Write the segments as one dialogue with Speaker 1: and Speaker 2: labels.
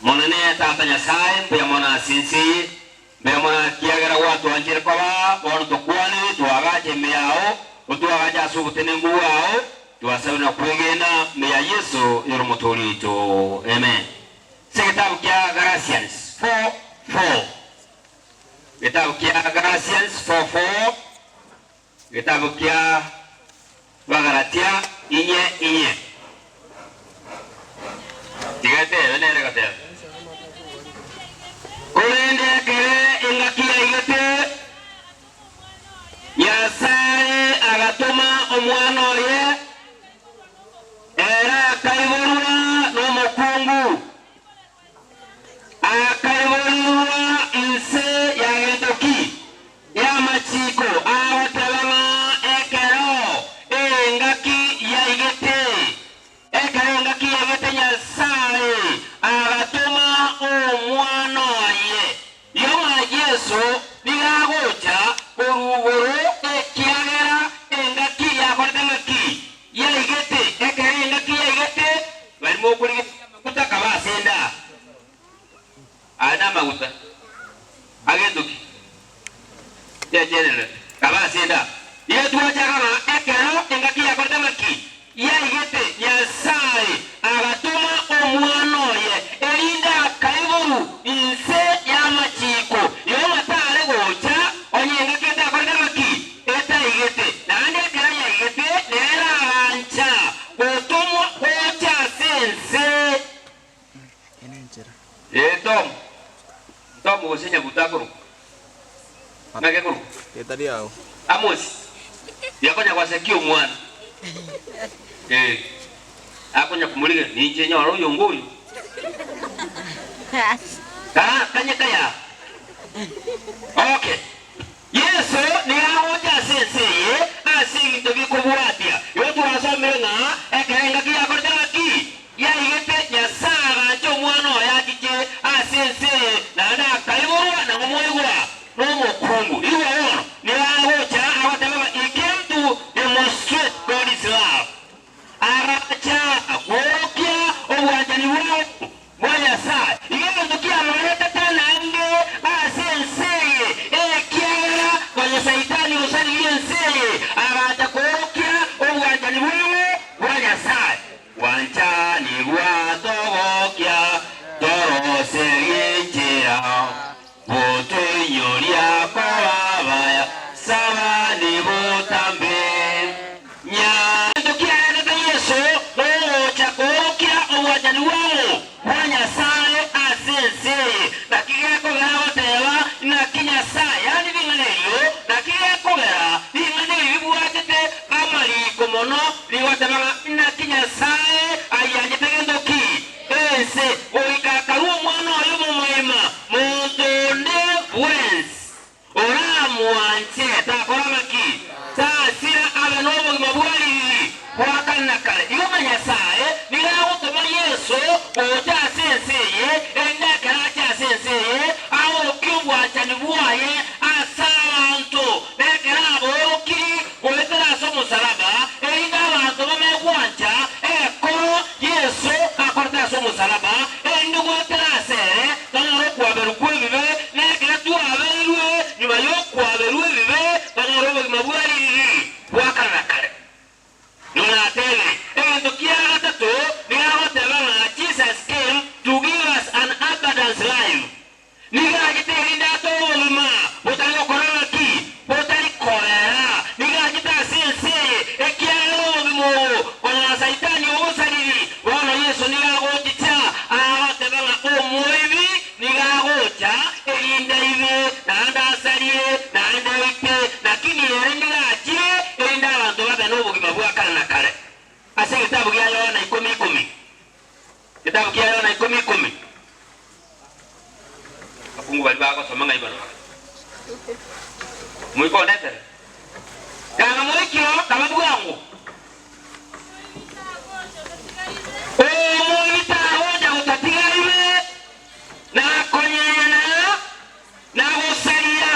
Speaker 1: Monene Tata Nyasae, mbuya mono ase ense eye, mbuya mono ekiagera gwatwanchire koba bono tokwane, toagache ime yao, otoagache ase obotenenku bwao, twasabire na kwegena ime ya Yeso ere Omotoori oito. Amen. Ase egetabu kia Galatians 4:4. Egetabu kia Galatians 4:4. Egetabu kia Abagalatia inye inye. Tiga etebe nere egoteba. Korende ekere engaki yaigete, Nyasae agatoma Omwana oye, ere akaiborwa nomokungu, Akaiborerwa inse ya gento ki? Y'amachiko, agoteba ng'a ekero engaki yaigete, ekero engaki yaigete Nyasae agatoma Omwana oye. Rioma Yeso nigo agocha korwa igoro ekiagera engaki yakorete ng'aki? Yaigete. Ekero engaki yaigete, barimo okorigereria amaguta akaba ase enda. Aya namaguta agento ki? Yachenerete kaba ase enda. Igo twachaka ng'a ekero engaki yakorete ng'aki? Yaigete, Nyasae agatoma Omwana oye, erinde akaiborwa inse y'amachiko. Igo ng'a tare gocha onye engaki etakorete ng'aki? Etaigete. Naende ekero yaigete, nere agancha gotomwa gocha ase ense. Ee, Tom, Tom gose Nyabuto akorokwa. Ng'aki akorokwa? Amosi. Yakonya gosekia omwana. Ee. Akonya komorigereria, ninche nyore oyongo oyo. Kaa kanye kaya. Okay. Yeso nigo agocha ase ense eye ase ebinto bikobwatia. Igo twasomire ng'a ekero engaki yakorete ng'aki? Yaigete, Nyasae agacha Omwana oye achiche ase ense eye, naende akaiborwa na omoigwa nomokungu. Igwa bono, nigo agocha agoteba ng'a he came to demonstrate God's love. Agacha kworokia obwanchani bwao bwa Nyasae. Igo egento kiamoretete naende ase ense eye, ekiagera konya Saitani osaririe ense eye, agacha kworokia obwanchani bwao bwa Nyasae. Bwanchani bwatogokia toroserie enchera, botoinyoria koba abaya, sabani botambe. Egento kiaretete Yeso nogocha koorokia obwanchani bwabo bwa Nyasae ase ense eye. Naki gekogera agoteba, Naki Nyasae, yaani ring'ana erio, naki gekogera ring'ana eri ribwatete amariko mono, rigoteba ng'a naki Nyasae ayianchete gento ki? Ense, goika akarua Omwana oye omomoima, monto onde bwensi. Oramwanche takora ng'aki? Tasira abe nobogima bwa ririri bwa kare na kare. Igo ng'a Nyasae nigo agotoma Yeso gocha ase ense eye, erinde ekero ache ase ense eye aorokie obwanchani bwaye ase abanto, na ekero aboorokiri goetera ase omosalaba, erinde abanto bamanye gwancha egekoro Yeso akorete ase omosalaba, erinde goetera ase ere tonyore okwaberwa kw'ebibe, na ekero twabeirwe nyuma y'okwaberwa ebibe, tonyore obogima bwa ririri bwa kare na kare. Nonatebire, egento kia gatato nigo agoteba ng'a Jesus came to give us an abundance life. Nigo achete erinde atoe obogima botari gokora ng'aki, botari koera. Nigo achete ase ense eye, ekiagera obogima obo konyora Saitani obosariri. Bono Yeso nigo agochicha agoteba ng'a omoibi nigo agocha erinde aibe, naende asarie, naende aite, lakini ere nigo achire erinde abanto babe nobogima bwa kare na kare. Ase egetabu gia Yohana ikomi ikomi. Egetabu kia Yohana ikomi ikomi. Abakungu baria bagosoma ng'ai barora? Moika ondetere. Ganga moikio kaba bwango. Omoibi tagocha gotatiga ibe, na konyenya na gosaria.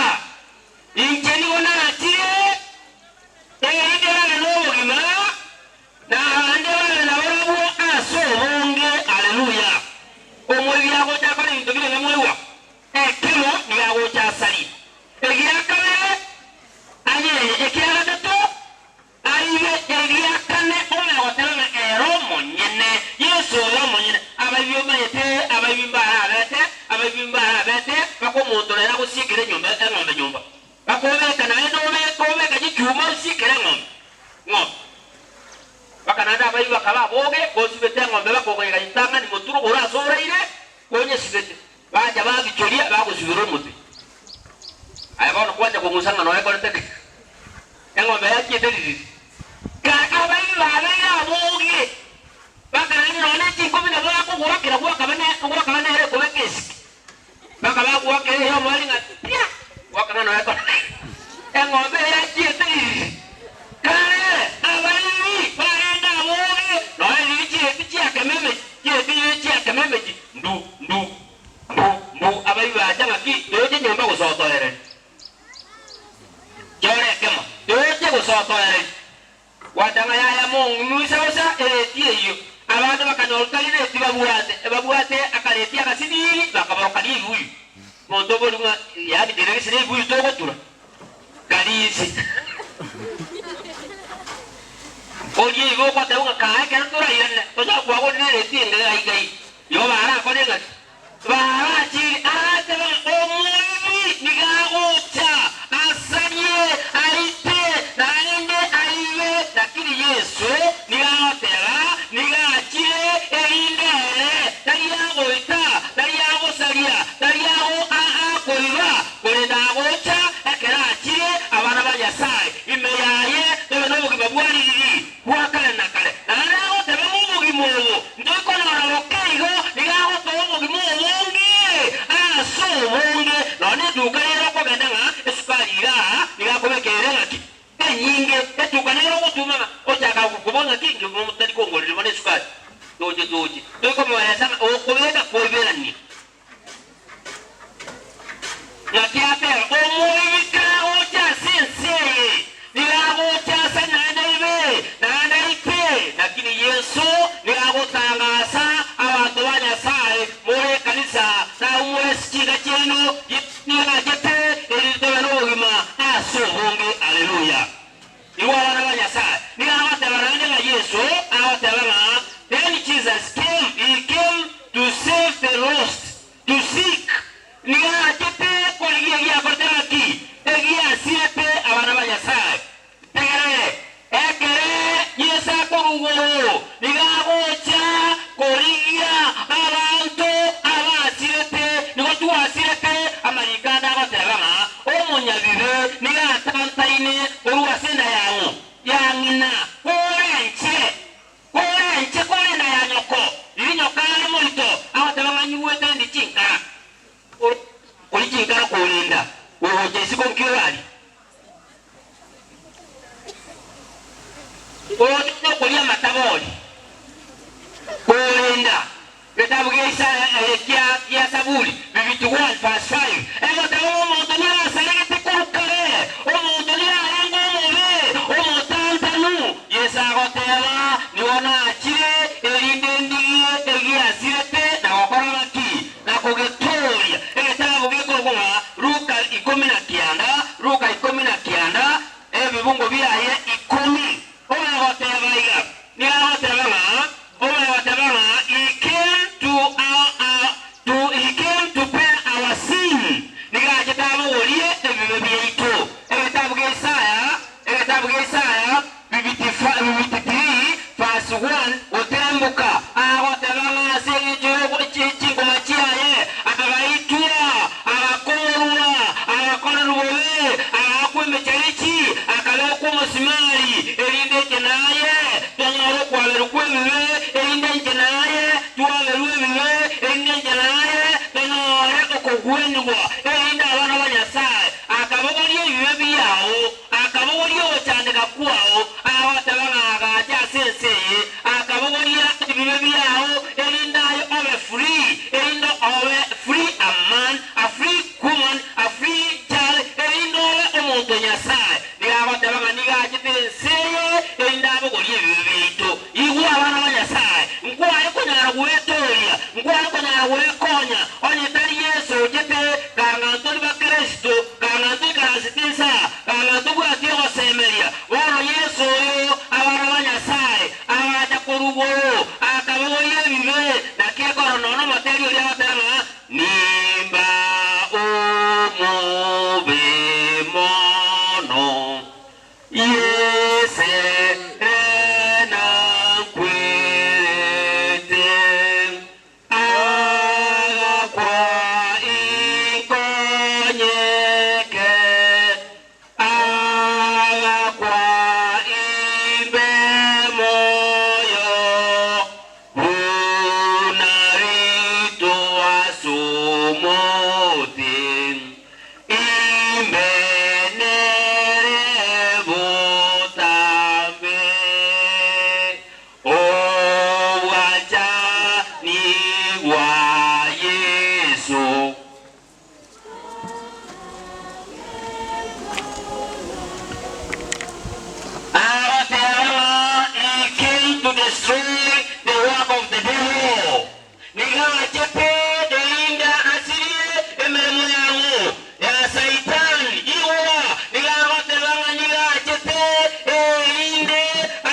Speaker 1: Inche nigo nachire, erinde babe nobogima, Na abande babe nabarabwo ase obonge. Haleluya! Omoibi agocha. Eye ekia gatato, aibe eria kane omanye goteba ng'a ere omonyene, Yeso oyo omonyene. Abaibi omanyete abaibi mbarabete, abaibi mbarabete, mpaka omonto nere agosiekera enyomba eng'ombe nyomba. Bakobeka naende obeke obeka chichuma osiekere eng'ombe ng'ombe. Mpaka naende abaibi bakaba aboge, gosibete eng'ombe bakogoika ritang'ani motwe rogoro ase oraire, konyesibete. Bacha bagichoria, bagosibera omotwe. Aye bono kwancha kong'usa ng'a noe ekorete ki? Eng'ombe yachiete ririri. Kare abaibi babeire aboge, bakarania nonya ne chinkobi nabo bakogoakera gwakaba ne gwakaba nere ekobeka esike. Mpaka bagoakera eyomori ng'a pia, gwakaba noe ekorete ki? Eng'ombe eye yachiete ririri. Kare abaibi barenge aboge, nonya riria chireti chiakema emechie, chireti riria chiakema emechie, Mbu, mbu, mbu, mbu, abaibi bacha ng'aki, toche nyomba gose otoererie. Chora ekemo, toche gose otoererie. Gwacha ng'a yaya mong'uisa bosa ereti eyio. Abande bakanyora tari reti babwate, babwate akareti agasinini bakaborokania ebibuyu. Monto oboria ng'a yaani kere gese nebibuyu togotura. Karisi. Oria igo ogoteba ng'a kaa ekero torairane, tonyare koagorera ereti enge gai gai. Igo barakore ng'aki? Barachire aratebe ng'a omoibi nigo agocha, asarie, aite, naende aibe. Lakini Yeso nigo agoteba, nigo achire erinde ere tari agoita, tari agosaria, tari ago akoiba, Korende agocha ekero achire abana ba Nyasae, ime yaye tobe nobogima bwa ririri bwa kare na kare. Naende agoteba ng'a obogima obo ntoikonyora boke igo, nigo agotoa obogima obonge ase obonge. Nonya netuka nere okogenda ng'a esukari iga aa nigo akobeka ere ng'aki enyinge, etuka nere ogotuma ng'a ochaka koba ng'aki inche tari kongorera bono esukari toche toche toikomoeresa ng'a okobeka koiberania. Naki ateba, Omoibi kagocha ase ense eye, nigo agocha ase naende aibe, naende aite. Lakini Yeso nigo agotangasa abanto ba Nyasae, more ekanisa, na abwo more ase chinka chiaino, Yeso nigo achete erinde tobe nobogima ase obonge. Haleluya! Igwa abana ba Nyasae. Nigo agoteba naende ng'a Yeso agoteba ng'a Then Jesus came, he came to save the lost, to seek, nigo achete korigia egiakorete ng'aki? Egiasirete abana ba Nyasae. Ntegerere, ekere Yeso akorwa igoro, nigo agocha korigia abanto abasirete, nigo twasirete, amariko ande agoteba ng'a Omonyabibe nigo atantaine korwa ase enda ya ng'o? Ya ng'ina. Korenche, korenche, kore enda ya nyoko, riria nyoko are morito, agoteba ng'a nyigwete ndi chinkara. Kori chinkara korenda, gogocha isiko nki orarie? Oche okoria amatabori, korenda getabu gia Isaya eh, kia, gia Saburi 51 verse 5 egoteba ng'a omonto nigo asaregete korwa kare, omonto nigo arenge omobe, omotantanu. Yeso agoteba, Nigo nachire erinde ndigie egiasirete na gokora gaki, na kogetooria. Egetabu gekorokwa ng'a Luka 19, Luka 19, ebibungo biaye ikomi. Omanye goteba iga, nigo agoteba ng'a, omanye goteba ng'a, He came to our, our, to, he came to bear our sin, nigo achete abogorie ebibe biaito. Egetabu gia Isaya, egetabu gia Isaya, 53 verse 1 goteremboka, agoteba ng'a ase engencho y'ogo chingoma chiaye agaitwa, agakorwa, agakorerwa bobe, agaakwa emecharichi, akabekwa omosimari, erinde inche na aye tonyore okwaberwa kw'ebibe, erinde inche na aye twaberwe ebibe, erinde inche na aye tonyore okogwenigwa, erinde abana ba Nyasae akabogoria ebibe biao. Akabogoria ogochandeka kwao, agoteba ng'a agache ase ense eye, akabogoria ebibe biao, erinde aye obe free, erinde obe free a man, a free woman, a free child, erinde obe omonto o Nyasae. Nigo agoteba ng'a nigo achete ense eye, erinde abogorie ebibe biaito. Igwa abana ba Nyasae, nkware konyara gwetooria, nkware konyara gwekonya, onye tari Yeso ochete, kang'a ntori Bakristo, kang'a ntoikaransete inse aa, kang'a ntobwati ogosema. destroy the work of the devil. Nigo achete erinde asirie emeremo yang'o ya Saitani. Igwa, nigo agoteba ng'a nigo achete erinde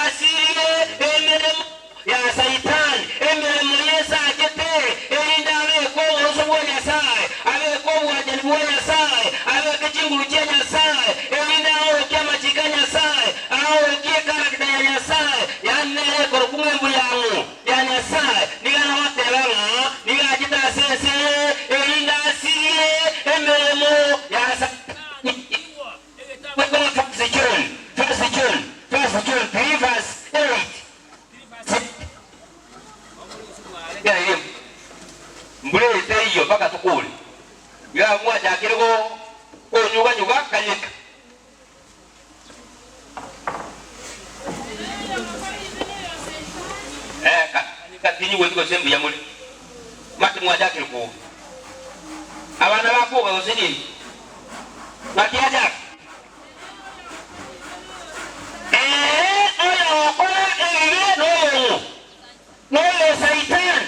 Speaker 1: asirie emeremo ya Saitani, emeremo Yeso achete erinde abeke oboroso bwa Nyasae, abeke obwanchani bwa Nyasae, abeke chinguru chia Nyasae, erinde aorokie amachiko a Nyasae, aorokie echaracter ya Nyasae, yaani nere ekorokwa ng'a emburi yang'o ya Nyasae. Nigo agoteba ng'a nigo achete ase ense eye erinde asirie emeremo ya Saitani. Igwa egetabu ekero First John, First John, First John 3 verse 8. Mbura eye teiyo mpaka tokore. Iga mwachakire konyuga-nyuga kanyeka. Eh, kanyeka tinyigweti gose mbuya more. Mati mwachakire koga. Abana bakoga gose nini? Naki achaka? Ere oyogokora ebibe noyong'o? Noyo Saitani.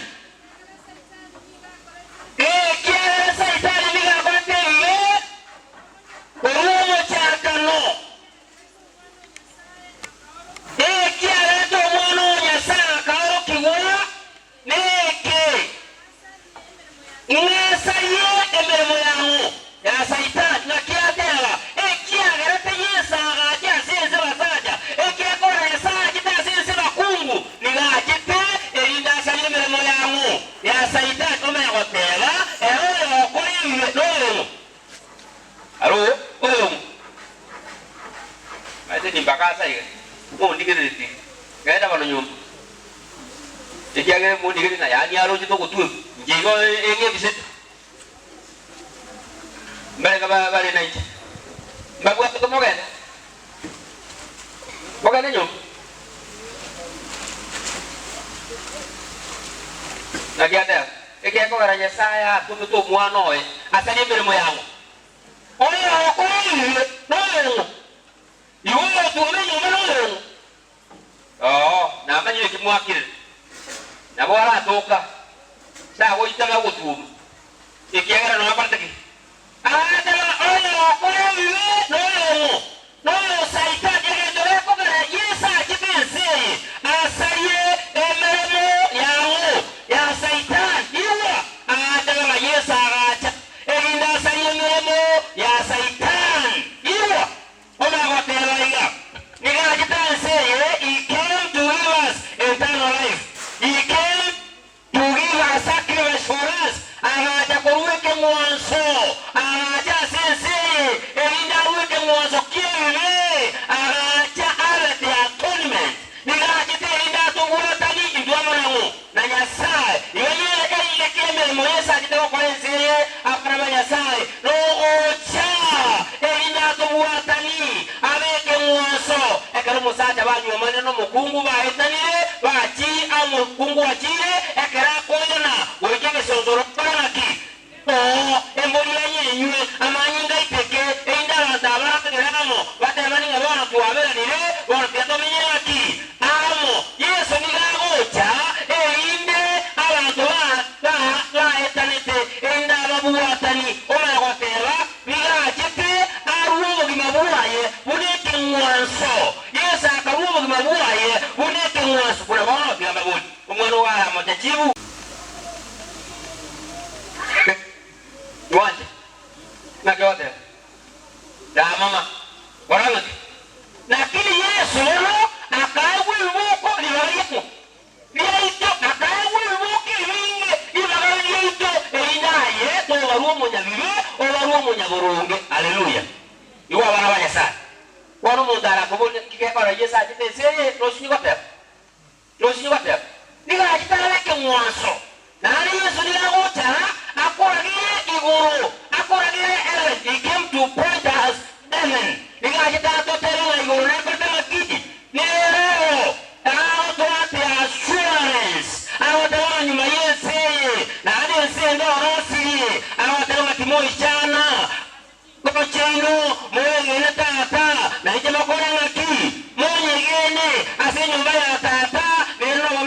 Speaker 1: Ekiagera Saitani nigo akorete ebibe korwa omochakano. Ekiagerete Omwana o Nyasae akaorokigwa neke, Ng'asarie emeremo yang'o ya Saitani. Naki ateba, Ekiagerete Yeso agacha ase ense basacha, ekiakora Nyasae achete ase ense bakungu, nigo achete erinde asarie emeremo yang'o ya Saitani. Omanye goteba, Ere oyokora ebibe noyong'o. Aro oyong'o. Maete nimbaka ase aiga, mondigereretie, genda bono nyomba. Ekiagera mondigereretie ng'a yaani aroche togotwegwa, inche igo eng'ebisete. Mbarenge bare nainche, mbabwate komogenda, mogende nyomba. Naki ateba, Ekiagera Nyasae atomete Omwana oye asarie emeremo yang'o. Oyokora ebibe noyong'o, igo oyotuoma enyomba noyong'o. Oo, namanyire eki mwakirire. Nabo aratoka, tagoitaba ogotuoma, ekiagera noakorete ki? Agateba, Oyokora ebibe noyong'o, noyo Saitani. Egento gekogera Yeso achete ense eye asarie emeremo yang'o ya Saitani. Igwa, agateba ng'a Yeso agacha erinde asarie emeremo ya Saitani. Igwa, Omanye goteba iga, Nigo achete ense eye, he came to give us eternal life, he came to give a sacrifice for us, agacha korua ekeng'wanso, agacha ase ense eye erinde arue ekeng'wanso ki'ebibe, agacha abe the atonement. Nigo achete erinde atobwatanie intwe amo nang'o na Nyasae. Igo erinde ki emeremo Yeso achete gokora ense eye abana ba Nyasae nogocha erinde atobwatanie abe ekeng'wanso. Ekero omosacha banyuomanire nomokungu baetanire, bachi omokungu achiire, ekero akoirana goika egesonsoro okore ng'aki? Oo, embori enyenywe, amanyinga aiteke, erinde abanto aba baratogere amo, batebane ng'a bono twaberanire, bono tiga tomenye ng'aki amo. Yeso nigo agocha, erinde abanto baetanete, erinde ababwatani. Omanye goteba, nigo achete arue obogima bwaye buna ekeng'wanso. Yeso akarua obogima bwaye buna ekeng'wanso. Buna bono, tiga mbaborie, omwana oo aramoche chibu? Mwanche, naki ogoteba? Ramama, kora ng'aki? Lakini Yeso bono akaegwa ebiboko ribaga riang'o? Riaito, akaegwa ebiboko ebinge ribaga riaito, erinde aye tobarwe omonyabibe, obarwe omonyaboronge. Haleluya! Igo abana ba Nyasae. Bono omonto arakoborie, Nki gekogera Yeso achete ense eye? Nosinye goteba. Yosia ogateba, Nigo achete abe ekeng'wanso, naende Yeso nigo agocha akoragere igoro, akoragere heaven, he came to point us heaven, nigo achete atotebe ng'a igoro nekorete ng'aki? Nereo agotoa assurance, agoteba ng'a nyuma y'ense eye, naende ense ende orosirie, agoteba ng'a timoichana. Chikoro chiaino moegene Tata, na inche mokore ng'aki? Monyegene ase enyomba ya Tata, nere nobamenyete.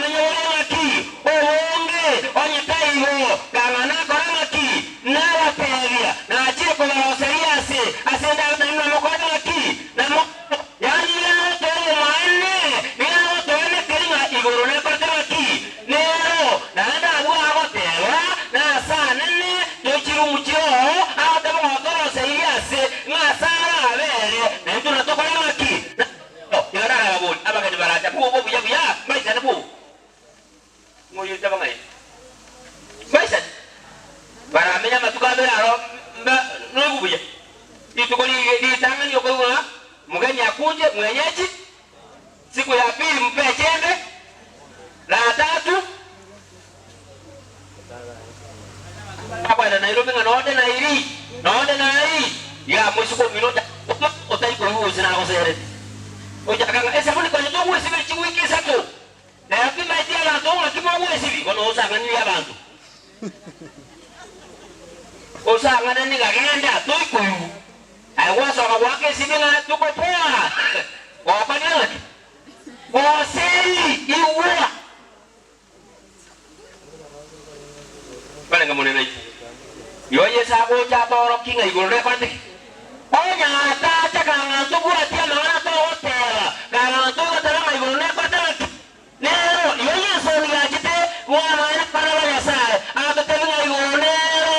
Speaker 1: Siku ya pili mpe echembe, la tatu Akwenda Nairobi ng'a nonde nairi, nonde nai, iga moiseke omino ocha otari koigwa gose nagosereti. Ochaka ng'a esabuni konya togwesibia chiwiki isato, nero timaeti abanto ng'aki mogwesibia, bono osang'anirie abanto. Osang'ane niga genda toikoigwa. Aye gwasoka goaka esimi ng'a tuko poa, gokwanire ng'aki? Goseri igwa. Barenge more naintwe. Igo Yeso agocha atoorokie ng'a igoro nekorete ki? Onye atacha kang'a ntobwati amang'ana togoteba, kang'a ntogoteba ng'a igoro nekorete ng'aki? Nero, igo Yeso nigo achete bw'abana abana ba Nyasae, agatotebia ng'a igoro nero,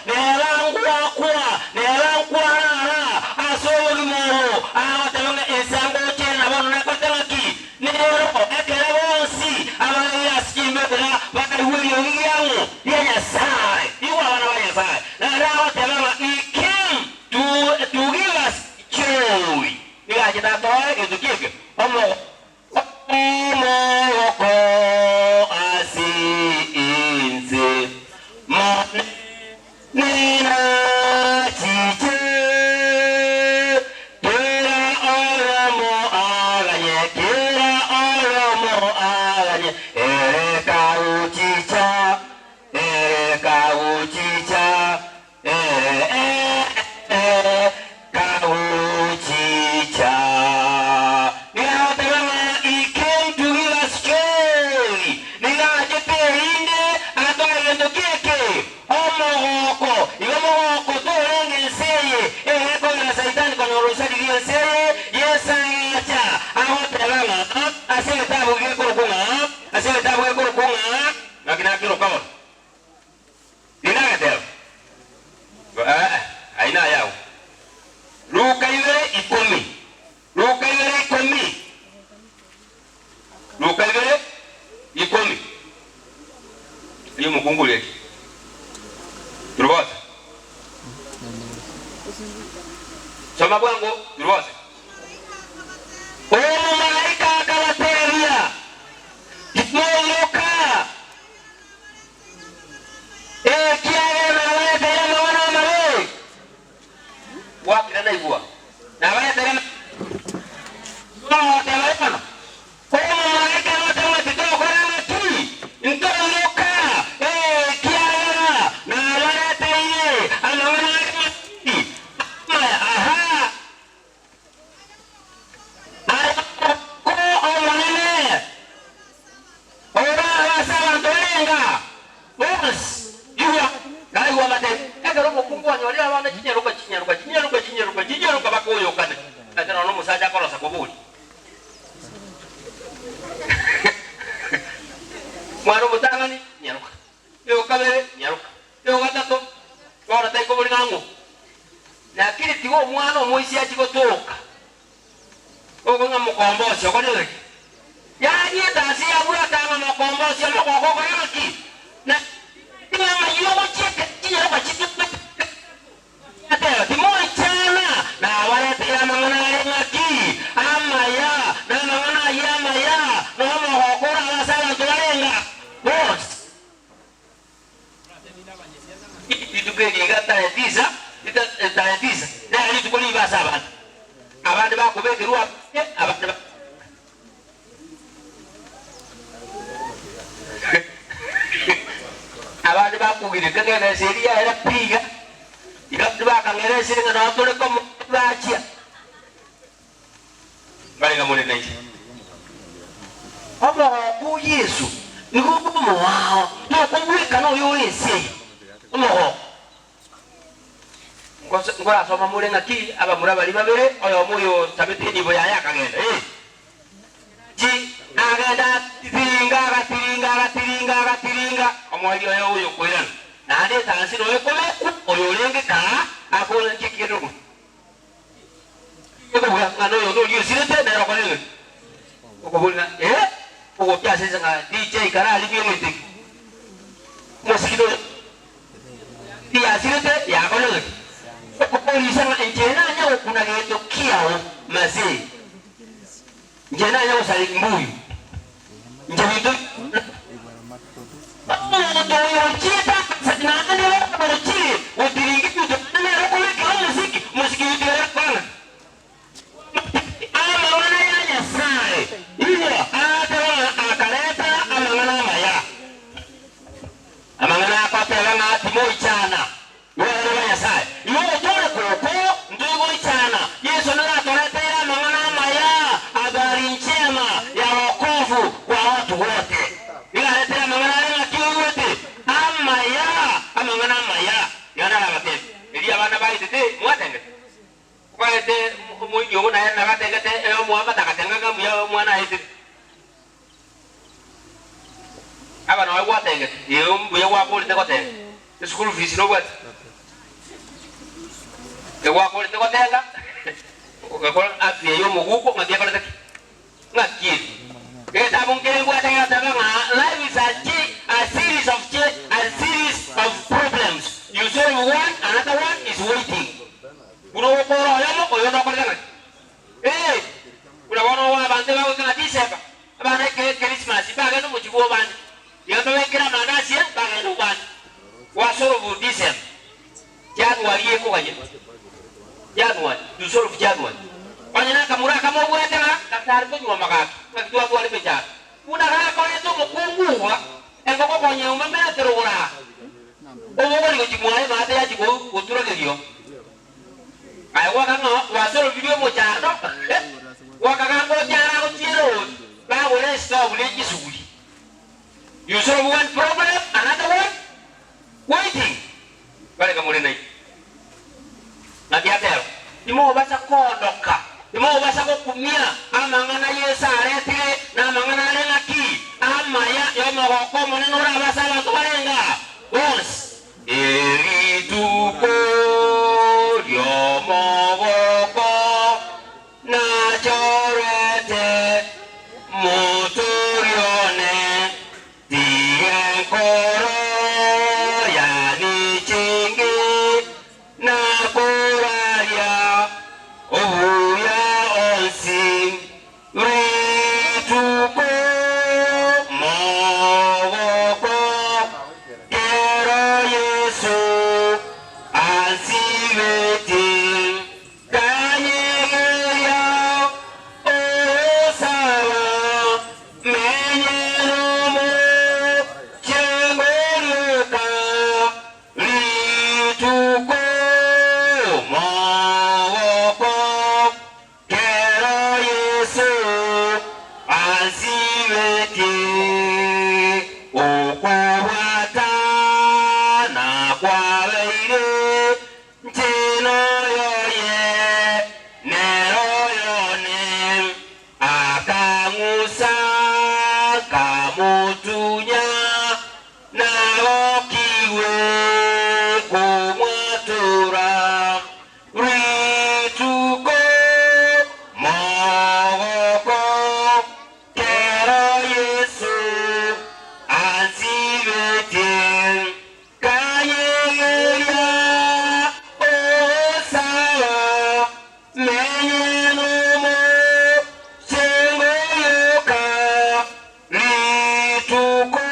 Speaker 1: neba ngwakwa, neba nkwarara ase obogima obo, agoteba ng'a ense angochere na bono nekorete ng'aki? Nero, ekero bonsi ababeire ase chimbera bakaigwa eriogi riang'o ria Nyasae, igwa abana ba Nyasae, naende agoteba ng'a He came to, to give us joy. Nigo achete atoe egento ki'eke, omogo. Omogoko ase ense, Monene nachiche, Kera oyomo aganye, kera oyomo aganye, Ere kagochicha, ere kagochicha. Ee, kagochicha. Nigo agoteba ng'a he came to give us joy. Nigo achete erinde agatoa egento kieke, omogoko. Igo omogoko torenge ense eye, egekogera Saitani konyora osaririe ense eye. Yeso agacha agoteba ng'a ase egetabu gekorokwa ng'a, ase egetabu gekorokwa ng'a, naki nakeroka bono? Ninageteba, Ee, ayio nayao. Luka ibere ikomi, Luka ibere ikomi, Luka ibere ikomi. Ayio omokungu oria ki? Turubose. Soma bwango, turubose. Omomalaika akabatebia, Timoiroka. Ekiagera nabareteire amang'ana amabe, gwakire naigwa, nabareteire Ogoteba bono, Omomalaika agoteba ati, Tokora ng'aki? Ntoiroka, ekiagera nabareteire amang'ana are ng'aki? Amaya. Aha! Aye omogoko omonene, orabe ase abanto barenga bonsi, igwa, naigwa amatebe. Ekero omokungu anyorire abana chinyaroka, chinyaroka, chinyaroka, chinyaroka, chinyaroka bakoyokana, ase nonya omosacha akorosa koboria. Mwana omotang'ani, nyaroka, oyo kabere, nyaroka, oyo gatato, bono taikoboria ng'a ng'o. Lakini tiga omwana omoisia achie gotoka, okong'a mokombosi okorire gaki? Yaani etasi yabwata ng'a mokombosi omogoko okore gaki? Na tiga ng'ai ogochia ekero chinyaroka chitume Ateba, Timoichana, nabareteire amang'ana are ng'aki? Amaya, namang'ana ayio amaya, nomogoko orabe ase abanto barenga bonsi. Rituko eri iga tarehe tisa, tarehe tisa nere rituko ribe ase abanto, abande bakobekerwa abande ba. Abande bakugire ng'a emesa eria yaera pi iga, iga bakang'era esiri ng'a noo tore komo bachia. Mbarenge more nainche. Omogoko o Yeso nigo obe omoao, tokobwekana oyo ore ense eye. Omogoko. Nkorasoma more ng'aki abamura baria babere, oyomo oyo osabete enibo yaye akagenda, ee, chi, agenda agatiringa, agatiringa, agatiringa, agatiringa, omoerio oye oyo okoirana. Naende esansi noyo ekobekwa, oyo orenge kaa akore nki kende okorusia. Ekobua ng'a noyondo oria osirete nere okore gaki? Okoboria ng'a ee, ogokia ase ense ng'a DJ kararimie egento eke. Omosigiti oyo tiyasirete yakore gaki? Okoborisia ng'a inche nanye gokuna gento kiao mazee. Inche nanye gosaria mbuyu, inche binto Omonto oyo ochiete akasari naende bono ochire gotiringa ebinto naende nere okobekera omosiki, omosiki oyo tigare kwana. Amang'ana ya Nyasae igo agateba ng'a akareta amang'ana amaya. Amang'ana akoteba ng'a timoichana. Igo abana ba Nyasae, igo ogotooreka oko ntoigoichana. Yeso nere atoreteire amang'ana amaya, habari njema ya wokovu kwa watu wote. Nigo aretire amang'ana are ng'aki oigwete? Amaya, amang'ana amaya. Iga narabatebie, erio abana baitete, mwatengete. Okorete omoiki ogo naye nagatengete omoamate agatenga ng'a mbuya omwana aetire. Aba noe gwatengete, ee mbuya gwakorete gotenga. Eschool fees nobwate? Egwakorete gotenga, ogakora afya ya omoguko ng'aki ekorete ki? Ng'aki eri? Egetabu nkere mbwate gegoteba ng'a life is a a series of a series of problems, you solve one another one is waiting. Buna ogokora oyomo, oyonde okorete ng'aki? Ee, buna bono abanto bagoika ng'a Disemba, abana eke Christmas mbagende omochie bw'obande, iga mbabekere amandasi eh, mbagende obande. Gwasolve Disemba, January ekoganyete, January, you solve January. Onye nakamura akamo obwate ng'a gatari konywa amagaki, ng'aki twatware emechando. Buna gakorete omokungu iga, engoko konya eumamera rogoro aa, obogori gochia mwaye maate yachia goturagerio. Aye gwaka ng'a gwasorobirie omochando, gwakagamba ochare agochiere ori, bagore esitobu ne chisuguri. You solve one problem, another one waiting. Bareka more nainwe. Naki ateba, Timobasa koondoka, timobasa gokumia amang'ana Yeso aretire, na amang'ana are ng'aki? Amaya y'omogoko omonene orabe ase abanto barenge aa bonsi. Erituko ri'omogoko nachorete motori one, tiga enkoro yane echenge na koraria obuya onsi. Rituko mogoko kero Yeso ansibetie, nkanyegeria ogosaba, menye nomochengo rioka. Rituko mogoko Kero Yeso ansibetie okobwata nakwabeire nche noyoye nero oyone, akang'usa nkamotunya nagokigwe komwatora. Rituko mogoko kero Yeso ansibetie, nkayegeria ogosaba, menye nomochengo rioka. Rituko.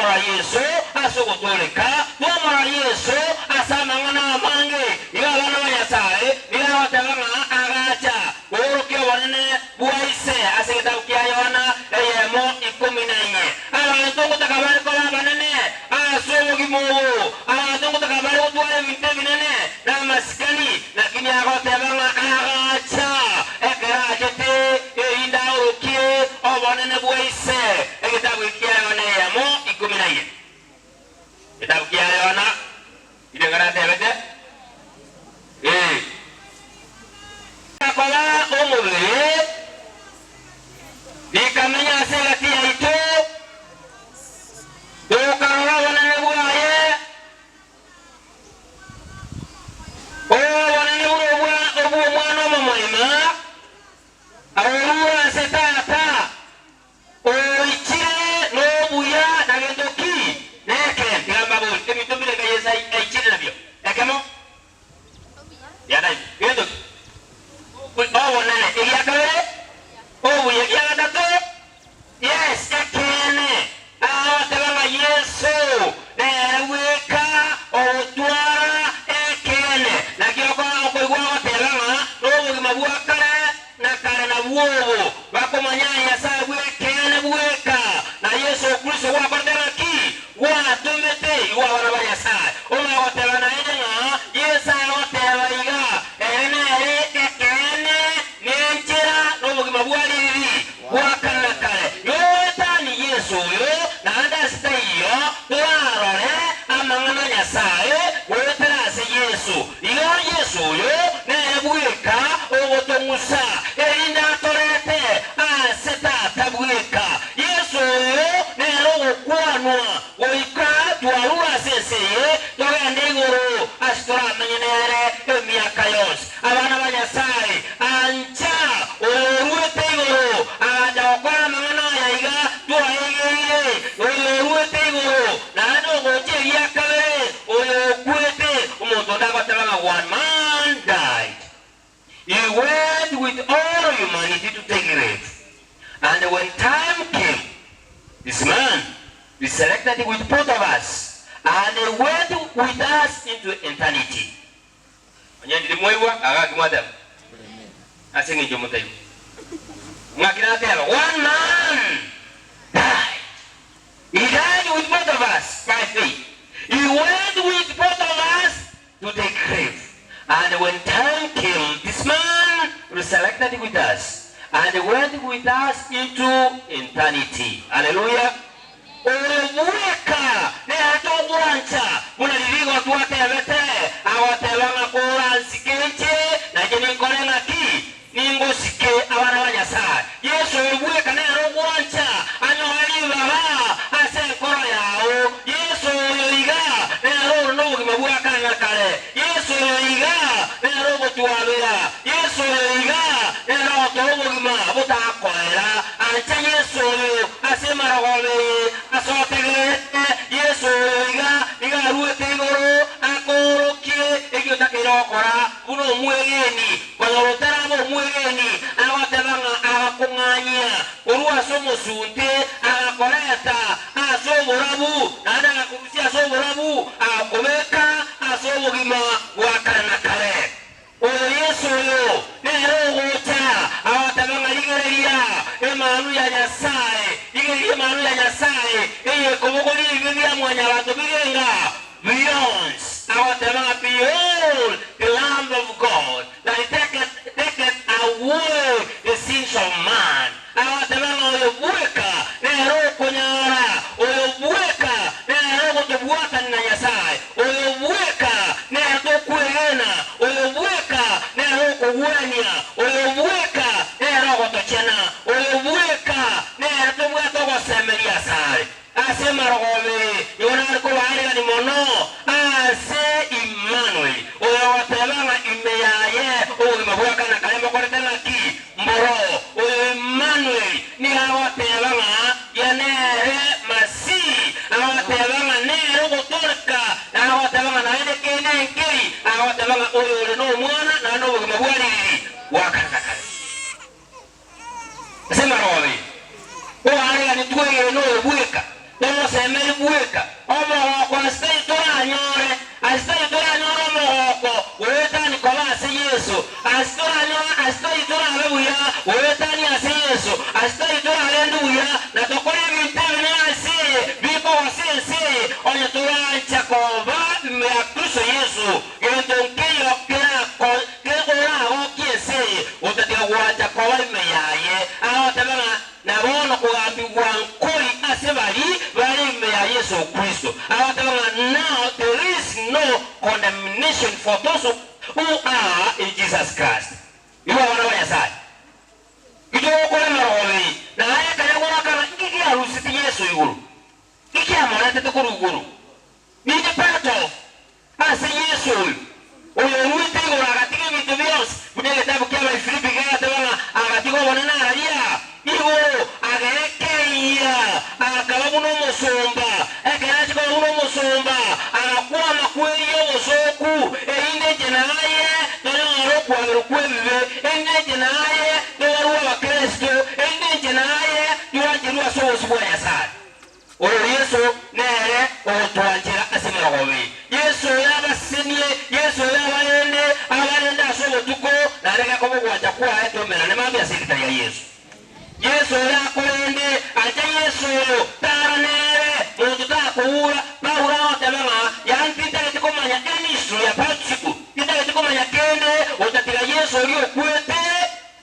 Speaker 1: Twamorora Yeso ase ogotooreka, twamorora Yeso ase amang'ana amange. Igo abana ba Nyasae nigo agoteba ng'a agacha koorokia obonene bwa Ise ase egetabu kia Yohana eyemo 14. Abanto ngotaka bare koba abanene ase obogima obo, abanto ngotaka bare gotwara ebinto ebinene na amasikani, lakini agoteba ng'a agacha ekero achete erinde aorokie obonene bwa Ise. Egetabu eki kia Yohana eyemo 14. Egetabu kia Yohana, nigo natebete, ee. Agakoba omobere, rikamenya ase egati yaito, tokarora obonene bwaye, obonene buna obwa obw'Omwana omomoima, orure ase Tata, oichire nobuya na gento ki? Nekeene. Tiga mbabori, ebinto mbirenga Yeso aichire nabio? Ekemo. Gento ki? Obonene. Egia kabere, obuya. Egia gatato, yes, ekeene. Agoteba ng'a Yeso nere bweka ogotwara ekeene. Naki okoigwa agoteba ng'a nobogima bwa kare na kare nabwo obo, bakomanya Nyasae bw'ekeene bweka, na Yeso Kristo gwakorete ng'aki? Gwatomete igwe abana ba Nyasae. Omanye goteba naende ng'a Yeso agoteba iga, Ere nere ekeene, nenchera, nobogima bwa ririri bwa kare na kare. Yoetani Yeso oyo, naende ase taiyo torarore amang'ana a Nyasae goetera ase Yeso. Igo Yeso oyo nere bweka ogotong'usa, erinde atorete ase Tata bweka. Yeso oyo nere ogokwanwa goika twarure ase ense eye togende igoro ase toramenye nere emiaka yonsi. Abana ba Nyasae, ancha oyoruete igoro agacha gokora amang'ana aya iga twaegeire, oyoruete igoro naende ogocha eria kabere, oyo okwete, omonto onde agoteba ng'a one man died. He went with all humanity to the grave, and when time came, this man resurrected with both of us, and he went with us into eternity. Onye ndiri mwaigwa, gaki mwateba, ase engencho motaigwa. Ng'aki nateba, one man died. He died with both of us by faith. He went with both of us to the grave, and when time came, this man resurrected with us, and went with us into eternity. Hallelujah. Oyo bweka nere togwancha, buna riria igo twatebete, agoteba ng'a koransike inche, nainche ninkore ng'aki? Ningosike abana ba Nyasae. Yeso oyo bweka nere ogwancha anyore ribaga ase enkoro yao. Yeso oyo iga nere ore nobogima bwa kare na kare. Yeso oyo iga nere ogotwabera. Yeso oyo iga nere ogotoa obogima botakoera. Ancha Yeso oyo ase emarogoba eye ase otegererete. Yeso oyo iga nigo aruete igoro akoorokie eki otakeire gokora buna omwegeni. Konyora otarabe omwegeni, agoteba ng'a agakong'anyia korwa ase omosunte, agakoreta ase oborabu, naende agakorusia ase oborabu, agakobeka ase obogima bwa kare na kare. Oyo Yeso oyo nere ogocha, agoteba ng'a rigereria Emanu ya Nyasae, rigereria Emanu ya Nyasae, eyekobogoria ebibe bia mwanyabanto birenga bionsi, agoteba ng'a Behold the Lamb of God that taketh taketh away the sins of man, agoteba ng'a oyo bweka nere okonyara, oyo bweka nere ogotobwatania na Nyasae, oyo bweka nere tokwegena, oyo bweka nere okogwenia, oyo bweka nere ogotochena, oyo bweka nere tobwate ogosemeria asare. Ase emarogoba eye nigo nare kobaarigania mono ase Immanueli, oyogoteba ng'a ime yaye obogima bwa kare na kare mbokorete ng'aki? Mboroo. Oyo Immanueli nigo agoteba ng'a ye nere Masihi, agoteba ng'a nere ogotooreka, na agoteba ng'a naende kende nkeri, agoteba ng'a oyo ore n'Omwana naende obogima bwa ririri bwa kare na kare. Ase emarogoba eye, oareganetwe egene oyo bweka. Tomosemeri bweka omogoko ase tari toranyore, ase tari toranyore omogoko goetania koba ase Yeso, ase toranyore, ase tari torabe buya goetania ase Yeso, ase tari torarende buya na tokore ebinto ebinene ase eye bikogosa ense eye, onye torancha koba ime ya Kristo Yeso, gento nkeiyo kerako oragokie ense eye gotatiga gwancha koba ime yaye. Agoteba ng'a Na bono kogambigwa nkori ase baria bare ime ya Yeso Kristo. Agateba ng'a now there is no condemnation for those who are in Jesus Christ. Igo abana ba Nyasae, inki togokora emerogo eye? Na aye ekanya goakana inki kiarusetie Yeso igoro? Inki kiamoretete korwa igoro? Ninche part of Ase Yeso oyo, oyoruete igoro agatiga ebinto bionsi, buna egetabu ki'Abaifilipi kegateba ng'a agatiga obonene aria igoro, agekeyia, akaba buna omosomba. Ekero achia koba buna omosomba, agakwa amakweri y'obosooku, erinde inche na aye tonyore okwaberwa kw'ebibe, erinde inche na aye tobarwe Abakristo, erinde inche na aye twancherwe ase obosio bwa Nyasae. Oyo Yeso nere ogotwanchera ase emerogoba eye. Yeso oyo abasesenie, Yeso oyo abarende, abarende ase obotuko, naende gekoba ogwancha kwaye tomerane mambia ase erieta ria Yeso. Yeso oyo akorende, ancha Yeso oyo, tara nere, monto takoura. Paulo agoteba ng'a yaani tintageti komanya any history about you, tintageti komanya kende gotatiga Yeso oria okwete,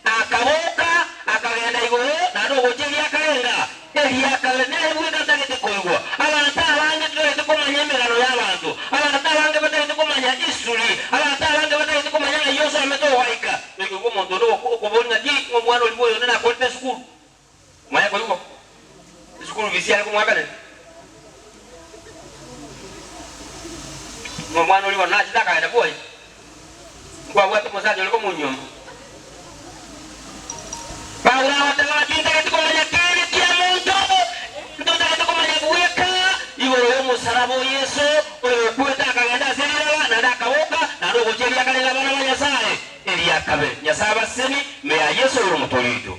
Speaker 1: Akaboka, akagenda igoro, naende ogocha eria akarenga eria kabere nere bweka atagete koigwa. Abanto abange totagete komanya emegano y'abanto. Abanto abange batagete komanya history. Abanto abange batagete komanya ng'ai osomete ogaika. Toikoigwa omonto onde okoboria ng'aki ng'a omwana oria bw'oyonde nakorete esukuru. Omanye koigwa esukuru fees yare komoakanera. Ng'a omwana oria bono nachete akagenda bwoye. Nkwabwate omosacha ore komonyuoma. Paulo agateba ng'a tintageti komanya kende kia monto, egento ntagete komanya bweka igoro y'omosaraba o Yeso, oyokwete akagenda ase riraba, naende akaboka, naende ogocha eria akarenge abana ba Nyasae, eria kabere. Nyasae abasesenie, ime ya Yeso oyore Omotoori oito.